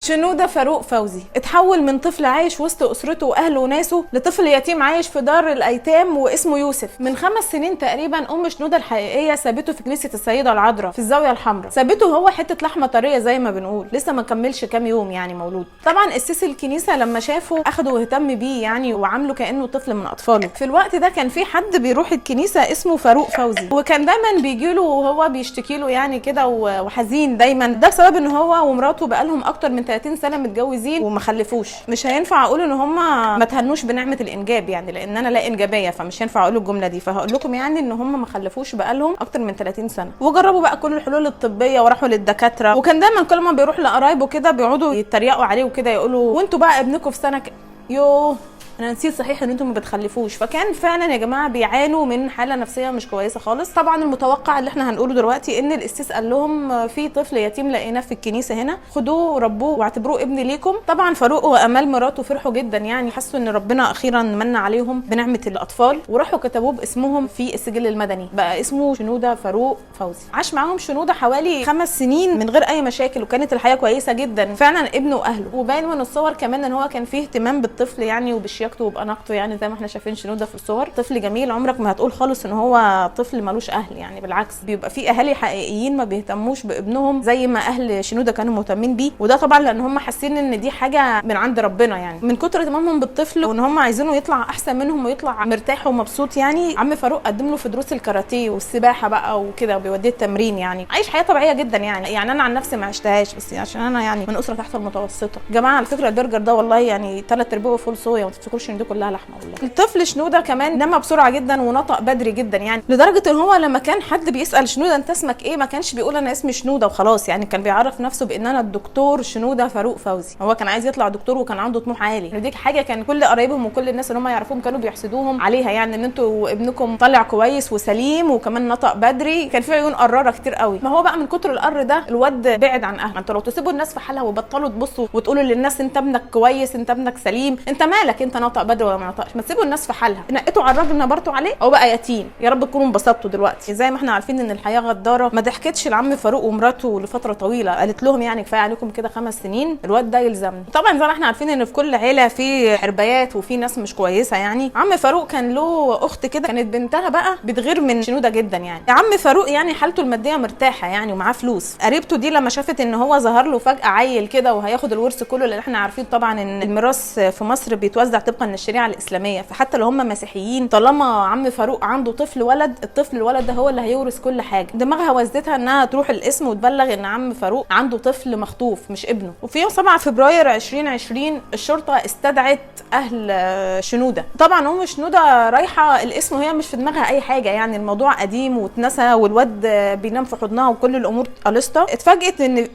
شنودة فاروق فوزي اتحول من طفل عايش وسط اسرته واهله وناسه لطفل يتيم عايش في دار الايتام واسمه يوسف. من 5 سنين تقريبا ام شنودة الحقيقية سابته في كنيسة السيدة العذراء في الزاوية الحمراء، سابته هو حتة لحمه طرية زي ما بنقول، لسه ما كملش كام يوم يعني مولود. طبعا قسيس الكنيسة لما شافه اخده واهتم بيه يعني وعامله كانه طفل من اطفاله. في الوقت ده كان في حد بيروح الكنيسة اسمه فاروق فوزي، وكان دايما بيجي له وهو بيشتكي له يعني كده وحزين دايما، ده بسبب ان هو ومراته بقالهم اكتر من 30 سنة متجوزين وما خلفوش. مش هينفع اقول ان هم ما تهنوش بنعمه الانجاب يعني، لان انا لا انجابيه فمش هينفع اقول الجملة دي، فهقول لكم يعني ان هم ما خلفوش بقالهم اكتر من 30 سنة، وجربوا بقى كل الحلول الطبية وراحوا للدكاتره، وكان دايما كل ما بيروح لقرايبه كده بيقعدوا يتريقوا عليه وكده يقولوا وانتوا بقى ابنكم في سنة يوه انا نسيت صحيح ان انتم ما بتخلفوش. فكان فعلا يا جماعة بيعانوا من حاله نفسية مش كويسة خالص. طبعا المتوقع اللي احنا هنقوله دلوقتي ان القسيس قال لهم في طفل يتيم لقيناه في الكنيسة هنا، خدوه وربوه واعتبروه ابن ليكم. طبعا فاروق وامال مراته فرحوا جدا يعني، حسوا ان ربنا اخيرا من عليهم بنعمه الاطفال، وراحوا كتبوه باسمهم في السجل المدني، بقى اسمه شنودة فاروق فوزي. عاش معاهم شنودة حوالي 5 سنين من غير اي مشاكل، وكانت الحياة كويسة جدا فعلا ابنه واهله. وباين من الصور كمان ان هو كان فيه اهتمام بالطفل يعني وبالشياكه وبأناقته، يعني زي ما احنا شايفين شنودة في الصور طفل جميل، عمرك ما هتقول خالص ان هو طفل ملوش اهل يعني، بالعكس بيبقى في اهالي حقيقيين ما بيهتموش بابنهم زي ما اهل شنودة كانوا مهتمين بيه، وده طبعا لان هم حاسين ان دي حاجة من عند ربنا يعني، من كتر اهتمامهم بالطفل وان هم عايزينه يطلع احسن منهم ويطلع مرتاح ومبسوط يعني. عم فاروق قدم له في دروس الكاراتيه والسباحه بقى وكده، وبيوديه التمرين يعني، عايش حياة طبيعية جدا يعني. يعني انا عن نفسي ما عشتهاش، بس عشان انا يعني من اسره تحت المتوسطة. جماعة على فكرة البرجر ده والله يعني 3/4 فول صويا، ما تفتكروش ان دي كلها لحمه والله. الطفل شنودة كمان نما بسرعة جدا ونطق بدري جدا يعني، لدرجة ان هو لما كان حد بيسال شنودة انت اسمك ايه ما كانش بيقول انا اسمي شنودة وخلاص يعني، كان بيعرف نفسه بان انا الدكتور شنودة فاروق فوزي. هو كان عايز يطلع دكتور وكان عنده طموح عالي، دي حاجة كان كل قرايبهم وكل الناس اللي هم يعرفوهم كانوا بيحسدوهم عليها يعني، ان انتوا ابنكم طلع كويس وسليم وكمان نطق بدري. كان في عيون قراره كتير قوي. ما هو بقى من كتر القر ده الواد بعد عن اهله. انتوا لو تسيبوا الناس في حالها وبطلوا تبصوا وتقولوا للناس انت ابنك كويس انت ابنك سليم، انت مالك انت نطق بدري ولا ما نطقش، ما تسيبوا الناس في حالها. نقيتوا على الراجل نبرتوا عليه هو بقى يتيم. يا رب تكونوا انبسطتوا دلوقتي. زي ما احنا عارفين ان الحياة غداره، ما ضحكتش العم فاروق ومراته لفترة طويلة، قالت لهم يعني كفاية عليكم كده 5 سنين الواد ده يلزمني. طبعا زي ما احنا عارفين ان في كل عيله في حربايات وفي ناس مش كويسة يعني. عم فاروق كان له اخت كده كانت بنتها بقى بتغير من شنودة جدا يعني. عم فاروق يعني حالته المادية مرتاحة يعني ومعاه فلوس. قريبته دي لما شافت ان هو ظهر له فجاة عيل كده وهياخد الورث كله، لان احنا عارفين طبعا ان الميراث في مصر بيتوزع طبقا للشريعة الاسلامية، فحتى لو هم مسيحيين طالما عم فاروق عنده طفل ولد، الطفل الولد ده هو اللي هيورث كل حاجة. دماغها وزتها انها تروح القسم وتبلغ ان عم فاروق عنده طفل مخطوف مش ابنه. وفي يوم 7 فبراير 2020 الشرطة استدعت اهل شنودة. طبعا ام شنودة رايحة القسم وهي مش في دماغها اي حاجة يعني، الموضوع قديم واتنسى والواد بينام في حضنها وكل الامور قلصه. اتفاجئت ان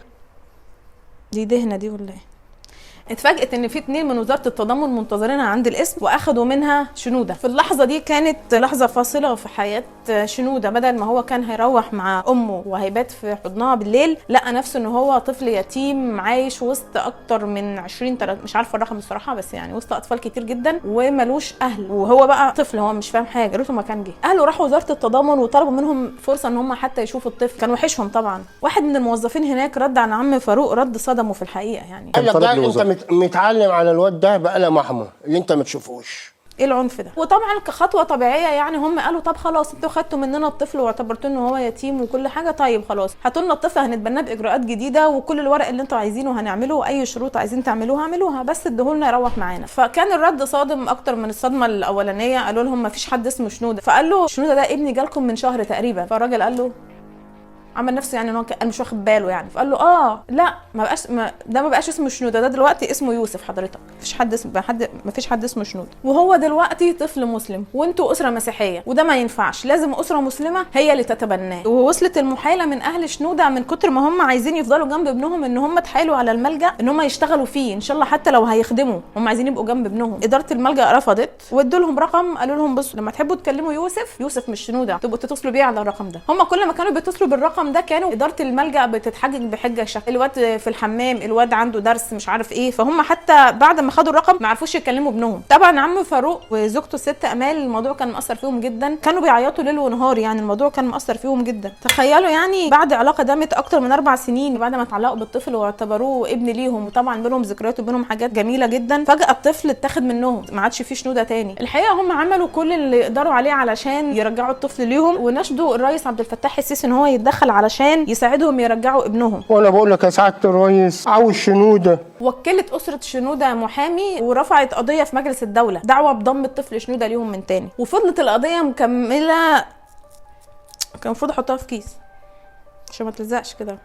دي دهنه دي ولا ايه؟ اتفاجئت ان في 2 من وزارة التضامن منتظرينها عند القسم واخدوا منها شنودة. في اللحظة دي كانت لحظة فاصلة في حياة شنودة، بدل ما هو كان هيروح مع امه وهيبات في حضنها بالليل، لقى نفسه ان هو طفل يتيم عايش وسط اكتر من 20 مش عارفه الرقم الصراحة، بس يعني وسط اطفال كتير جدا وملوش اهل، وهو بقى طفل هو مش فاهم حاجة. ريته ما كان جه. اهله راحوا وزارة التضامن وطلبوا منهم فرصة ان هم حتى يشوفوا الطفل، كان وحشهم طبعا. واحد من الموظفين هناك رد على عم فاروق رد صدمة في الحقيقة يعني. انت متعلم على الواد ده بقلم احمر اللي انت ما تشوفوش، ايه العنف ده؟ وطبعا كخطوه طبيعية يعني هم قالوا طب خلاص انتوا خدتوا مننا الطفل واعتبرتوا ان هو يتيم وكل حاجة، طيب خلاص هاتوا لنا الطفل هنتبناه باجراءات جديدة وكل الورق اللي انتوا عايزينه هنعمله واي شروط عايزين تعملوها اعملوها، بس اديهولنا يروح معانا. فكان الرد صادم اكتر من الصدمة الاولانية. قالوا لهم ما فيش حد اسمه شنودة. فقال له شنودة ده ابني جالكم من شهر تقريبا. فالراجل قال له عمل نفسه يعني ان هو مش واخد باله يعني، فقال له اه لا ما بقاش ده ما بقاش اسمه شنودة، ده دلوقتي اسمه يوسف حضرتك، مفيش حد اسمه حد، مفيش حد اسمه شنودة، وهو دلوقتي طفل مسلم وانتوا اسره مسيحية وده ما ينفعش، لازم اسره مسلمة هي اللي تتبناه. ووصلت المحايله من اهل شنودة من كتر ما هم عايزين يفضلوا جنب ابنهم ان هم اتحايلوا على الملجا ان هم يشتغلوا فيه ان شاء الله حتى لو هيخدموا، هم عايزين يبقوا جنب ابنهم. ادارة الملجا رفضت وادوا لهم رقم، قالوا لهم بصوا لما تحبوا تكلموا يوسف، يوسف مش شنودة، تبقوا تتصلوا بيه على الرقم ده. هم كل ما كانوا بيتصلوا بالرقم الرقم ده كانوا ادارة الملجأ بتتحجج بحجة شكل الواد في الحمام، الواد عنده درس، مش عارف ايه. فهم حتى بعد ما خدوا الرقم ما عرفوش يكلموا ابنهم. طبعا عم فاروق وزوجته الست امال الموضوع كان مأثر فيهم جدا، كانوا بيعيطوا ليل ونهار، يعني الموضوع كان مأثر فيهم جدا. تخيلوا يعني بعد علاقة دامت اكتر من 4 سنين، بعد ما اتعلقوا بالطفل واعتبروه ابن ليهم، وطبعا بينهم ذكريات وبينهم حاجات جميلة جدا، فجاة الطفل اتاخد منهم، ما عادش فيه شنودة تاني. الحقيقة هم عملوا كل اللي يقدروا عليه علشان يرجعوا الطفل ليهم، ونشدوا الرئيس عبد الفتاح السيسي ان هو يتدخل علشان يساعدهم يرجعوا ابنهم. وانا بقول لك يا سعادة الرئيس عاوز شنودة. وكلت اسره شنودة محامي ورفعت قضية في مجلس الدولة دعوه بضم الطفل شنودة ليهم من تاني، وفضلت القضية مكملة. كان المفروض احطها في كيس عشان ما تلزقش كده.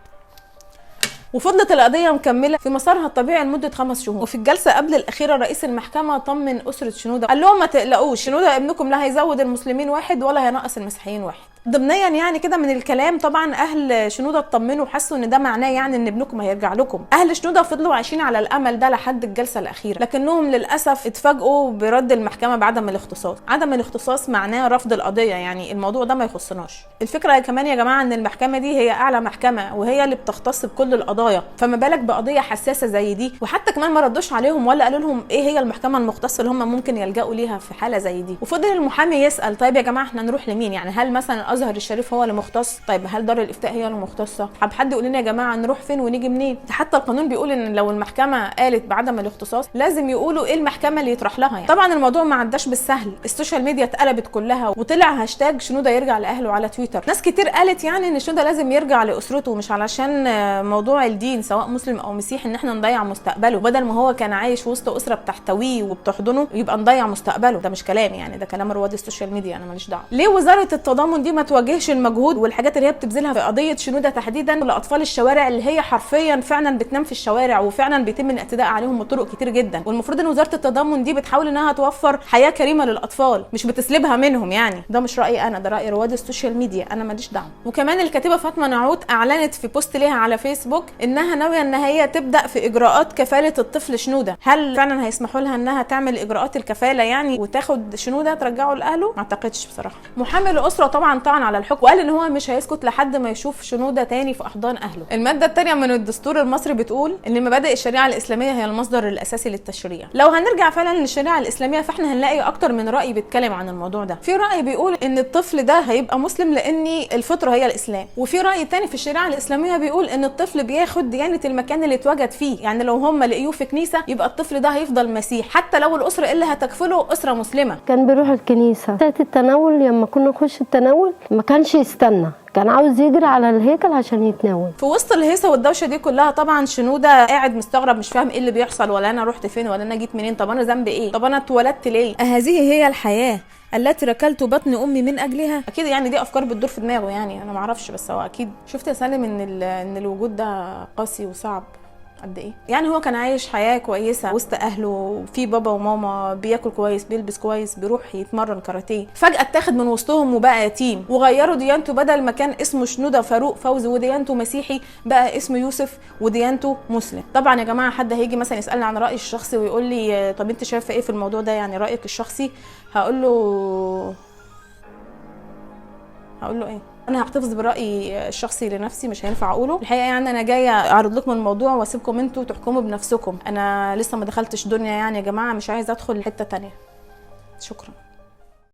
وفضلت القضية مكملة في مسارها الطبيعي لمدة 5 شهور. وفي الجلسة قبل الأخيرة رئيس المحكمة طمن أسرة شنودة، قال لهم ما تقلقوش، شنودة ابنكم لا هيزود المسلمين واحد ولا هينقص المسيحيين واحد. ضمنيا يعني كده من الكلام طبعا أهل شنودة اطمنوا وحسوا إن ده معناه يعني إن ابنكم هيرجع لكم. أهل شنودة فضلوا عايشين على الأمل ده لحد الجلسة الأخيرة، لكنهم للأسف اتفاجئوا برد المحكمة بعدم الاختصاص. عدم الاختصاص معناه رفض القضية، يعني الموضوع ده ما يخصناش. الفكرة كمان يا جماعة إن المحكمة دي هي أعلى محكمة وهي اللي بتختص بكل القضايا، فما بالك بقضيه حساسة زي دي. وحتى كمان ما ردوش عليهم ولا قالوا لهم ايه هي المحكمة المختصة اللي هم ممكن يلجأوا ليها في حاله زي دي. وفضل المحامي يسأل طيب يا جماعة احنا نروح لمين؟ يعني هل مثلا الازهر الشريف هو اللي مختص؟ طيب هل دار الافتاء هي اللي مختصة؟ طب حد يقول لنا يا جماعة نروح فين ونيجي منين؟ حتى القانون بيقول ان لو المحكمة قالت بعدم الاختصاص لازم يقولوا ايه المحكمة اللي يطرح لها يعني. طبعا الموضوع ما عداش بالسهل، ال social media اتقلبت كلها وطلع هاشتاج شنودة يرجع لاهله على تويتر. ناس كتير قالت يعني ان شنودة لازم يرجع لاسرته، مش علشان موضوع الدين سواء مسلم او مسيحي ان احنا نضيع مستقبله، بدل ما هو كان عايش وسط اسره بتحتويه وبتحضنه يبقى نضيع مستقبله. ده مش كلام يعني، ده كلام رواد ال social media، انا ماليش دعوه. ليه وزارة التضامن دي ما تواجهش المجهود والحاجات اللي هي بتبذلها في قضية شنودة تحديدا لاطفال الشوارع اللي هي حرفيا فعلا بتنام في الشوارع وفعلا بيتم الاعتداء عليهم بطرق كتير جدا؟ والمفروض ان وزارة التضامن دي بتحاول انها توفر حياة كريمة للاطفال مش بتسلبها منهم يعني. ده مش رايي انا، ده راي رواد ال social media، انا ماليش دعوه. وكمان الكاتبة فاطمة نعوت اعلنت في post ليها على فيسبوك انها ناوية ان هي تبدا في اجراءات كفالة الطفل شنودة. هل فعلا هيسمحوا لها انها تعمل اجراءات الكفاله يعني وتاخد شنودة ترجعه لاهله؟ ما اعتقدش بصراحة. محامي الاسرة طبعا طعن على الحكم وقال ان هو مش هيسكت لحد ما يشوف شنودة تاني في احضان اهله. المادة الثانية من الدستور المصري بتقول ان مبادئ الشريعة الاسلامية هي المصدر الاساسي للتشريع. لو هنرجع فعلا للشريعة الاسلامية فاحنا هنلاقي اكتر من راي بيتكلم عن الموضوع ده. في راي بيقول ان الطفل ده هيبقى مسلم لان الفطرة هي الاسلام، وفي راي تاني في الشريعة الاسلامية بيقول ان الطفل بياخد ديانة المكان اللي اتوجد فيه، يعني لو هم لقيوه في كنيسة يبقى الطفل ده هيفضل مسيح حتى لو الاسرة اللي هتكفله اسره مسلمة. كان بيروح الكنيسة ساعة التناول، لما كنا نخش التناول ما كانش يستنى، كان عاوز يجري على الهيكل عشان يتناول. في وسط الهيصه والدوشه دي كلها طبعا شنودة قاعد مستغرب مش فاهم ايه اللي بيحصل، ولا انا رحت فين، ولا انا جيت منين، طب انا ذنبي ايه، طب انا اتولدت ليه؟ أهذه هي الحياة التي ركلت بطن امي من اجلها؟ اكيد يعني دي افكار بتدور في دماغه يعني، انا ما اعرفش، بس هو اكيد. شفت يا سالم ان الوجود ده قاسي وصعب قد ايه؟ يعني هو كان عايش حياة كويسة وسط اهله، في بابا وماما، بياكل كويس، بيلبس كويس، بيروح يتمرن كاراتيه، فجاة اتاخد من وسطهم وبقى يتيم، وغيروا ديانته، بدل ما كان اسمه شنودة فاروق فوزي وديانته مسيحي بقى اسمه يوسف وديانته مسلم. طبعا يا جماعة حد هيجي مثلا يسالني عن رايي الشخصي ويقول لي طب انت شايفه ايه في الموضوع ده، يعني رايك الشخصي، هقول له ايه؟ انا هحتفظ برايي الشخصي لنفسي، مش هينفع اقوله الحقيقة. يعني انا جاية اعرض لكم الموضوع واسيبكم انتوا تحكموا بنفسكم، انا لسه ما دخلتش دنيا يعني يا جماعة، مش عايزه ادخل حتة تانية. شكرا.